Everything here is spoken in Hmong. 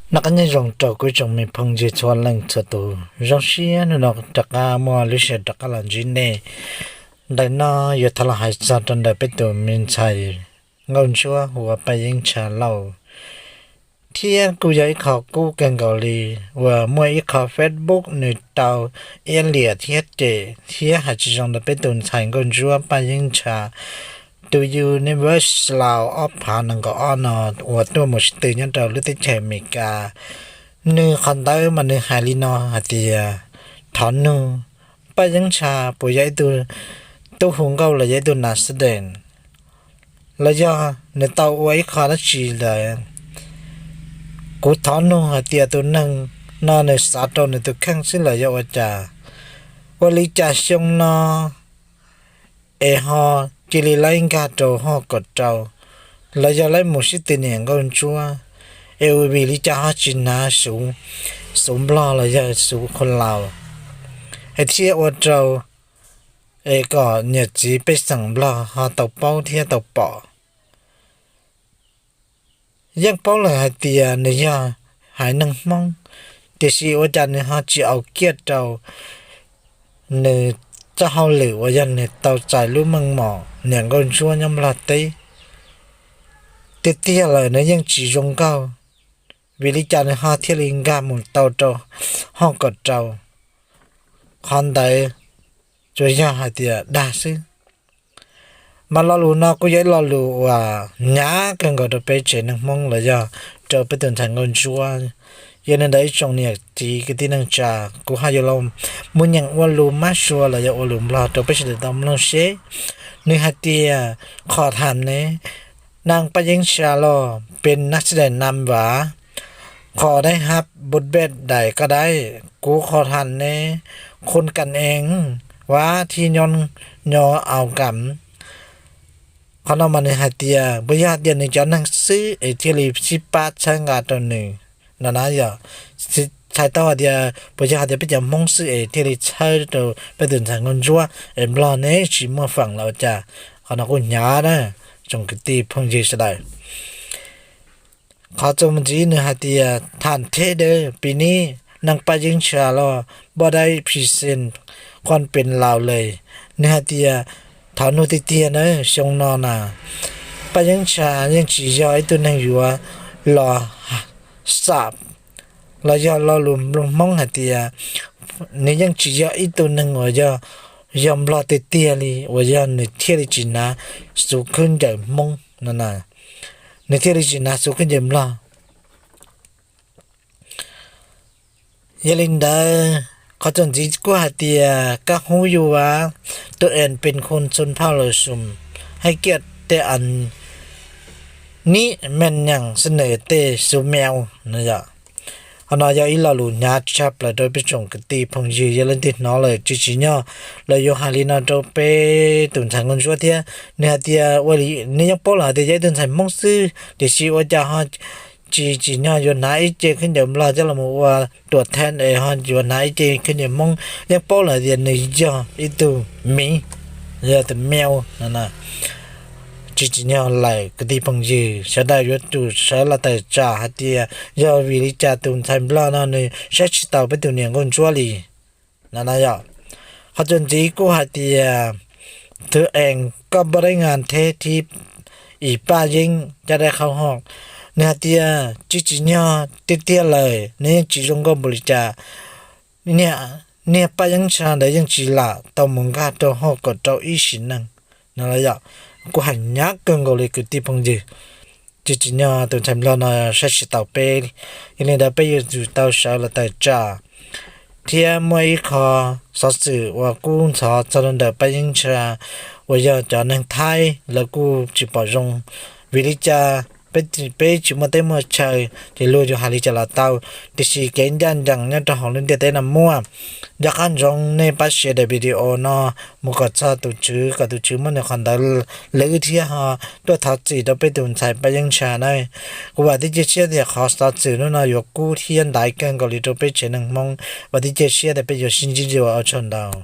Noj qab nyob zoo rau kuv tsoom me phooj ywg txhua leej txhua tus, zoo siab hnub no rov qab muaj lub sij hawm rov qab los ntsib nej. Ntawm no yuav thov los hais txog rau ntawm peb tus me ntxhais nkauj ntsuab hu ua Paj Yeeb Ntsha Lauj, thiab kuj yog ib qho kub kawg nkaus li uas muaj ib qho Facebook nws tau iab liam thiab cem thiab hais tsis zoo rau peb tus ntxhais nkauj ntsuab Paj Yeeb Ntsha, tus Universe Laus ob phav nees nkaum ob no uas tuaj mus sib tw nyob rau lub teb chaws Amelikas. Nws qhov ntawd mas nws hais li no hais tias, thov nug, Paj Yeeb Ntsha puas yog ib tug tub hu nkauj los yog ib tug nas dees, los yog nws tau ua ib qho dab tsi lawm? Kuv thov nug hais tias tus neeg no nws xav rau nws tus kheej xwb los yog ua cas? Ua li cas xyoo no es ho cia li laib nkag rau hauv kom rau, los yog laib mus sib tw niam nkauj ntsuab, es vim li cas ho tsis hnav xuv Nplog los yog xuv khu laus, es thiaj ua rau es kom niam txiv pej xeem Nplog ho tau paub thiab tau pom. Yeej paub lawm hais tias nws yog haiv neeg Hmoob, tiam sis ua cas nws ho tsis au kiaj rau nws txoj hauj lwm uas yog nws tau txais lub meej mom niam nkauj ntsuab nyob Nplog teb. Tiag tiag lawm nws yeej tsis zoo nkauj, vim li cas nws ho thiaj li nkag mus tau rau hauv kom rau? Qhov ntawd tsuas yog hais tias dag xwb. Mas lo lus no kuj yog ib lo lus uas hnyav kawg nkaus rau peb tsev neeg Hmoob los yog rau peb tus ntxhais nkauj ntsuab. Yog li ntawd ib tsoom niam txiv kwv tij neej tsa, kuv ho yuav los muaj nyeem ua lus Mab Suav los yog ua lus Nplog rau peb sawv daws tau mloog seb. Nws hais tias, Qhov tham ne, naj Paj Yeeb Ntsha Lauj, peb nab xib dais nam vas, qhov dai hab bud bej dais koj dai, kuv qhov tham ne, khun kam eev, vas thib nyob nyo au kam. Qhov no mas nws hais tias puas yog hais tias nws cov neeg xwb es thiaj li sib pab txhawb nqa rau nws no na yom. Txhais tau hais tias puas yog hais tias peb cov Hmoob xwb es thiaj li txhawb rau peb tus ntxhais nkauj ntsuab es Nplog ne tsis muaj feem los ua cas? Qhov no kuj hnyav na, tsoom kwv tij phooj ywg sawv daws. Qhov txuas mus ntxiv nws hais tias tham theb dawb pis nib, naj Paj Yeeb Ntsha Lauj, npoj dai phi xees, quaj pes laus le. Nws hais tias thov nug tiag tiag na, xyoo no na, Paj Yeeb Ntsha yeej tsis yog ib tug neeg yuav los xam los yog lo lus Hmoob hais tias nws yeej tsis yog ib tug neeg uas yog, yog Nplog tiag tiag li uas yog nws thiaj li tsis hnav xuv khaub ncaws Hmoob no, nws thiaj li tsis hnav xuv khaub ncaws Nplog. Yog li ntawd, qhov txuas ntxiv kuj hais tias koj hub yus vas, tus ees pes khun xun phauj lawm xum, hais kiag tej as nib meej nyeem xab nws tej xuv mev no yom. Qhov no yog ib lo lus hnyav tshaj plaws rau peb tsoom kwv tij phooj ywg, yog leej twg hnov lawm tsis tsim nyog lawm yuav hais li no rau peb tus ntxhais nkauj ntsuab thiab. Nws hais tias ua li, nws yeej paub lawm hais tias yog ib tug ntxhais Hmoob xwb, tiam sis ua cas ho tsis tsim nyog yuav hnav ib ce khaub ncaws Nplog coj los ua tuam theej es ho yuav hnav ib ce khaub ncaws Hmoob? Yeej paub lawm tias nws yog ib tug miv, yog tus mev no. Tsis tsim nyog lawm kwv tij phooj ywg, sawv daws yuav tsum sawv los tawm tsam hais tias yog vim li cas tus ntxhais Nplog no nws saib tsis taus peb tus niam nkauj ntsuab li no na yom. Qhov txuas ntxiv kuj hais tias, thwv ees koj npaj dai ngas theb thib ib Paj Yeeb caj dai qhau hoj, nws hais tias tsis tsim nyog tiag tiag lawm, nws yeej tsis zoo nkauj npaum li cas. Niag Paj Yeeb Ntsha ntawd yeej tsis lam tau mus nkag rau hauv kom rau ib sim neej no los yom. Kuj hais hnyav kawg nkaus li kwv tij phooj ywg, tsis tsim nyog tus ntxhais Nplog no saib tsis taus peb. Yog li ntawd peb yuav tsum tau sawv los tawm tsam. Thiab muaj ib qho xov xwm uas kub ntxhov txog rau ntawm Paj Yeeb Ntsha uas yog cov neeg Thaib lawv kuj tsis pom zoo. Vim li cas? Peb tsis muaj teb muaj chaw ces luag yuav hais li cas los tau, tiam sis kev ncaj ncees nyob rau hauv lub ntiaj teb no muaj. Nco qab ntsoov nej pab share daim video no mus kom txog tus tswv, kom tus tswv muab nws qhov ntawd lwb thiab ho tuaj thov txim rau peb tus ntxhais Paj Yeeb Ntsha na. Kuv vam thiab cia siab tias qhov xov xwm hnub no yuav kub thiab ntaiv kawg nkaus li rau peb tsev neeg Hmoob. Vam thiab cia siab tias peb yuav sib ntsib dua, ua tsaug ntau.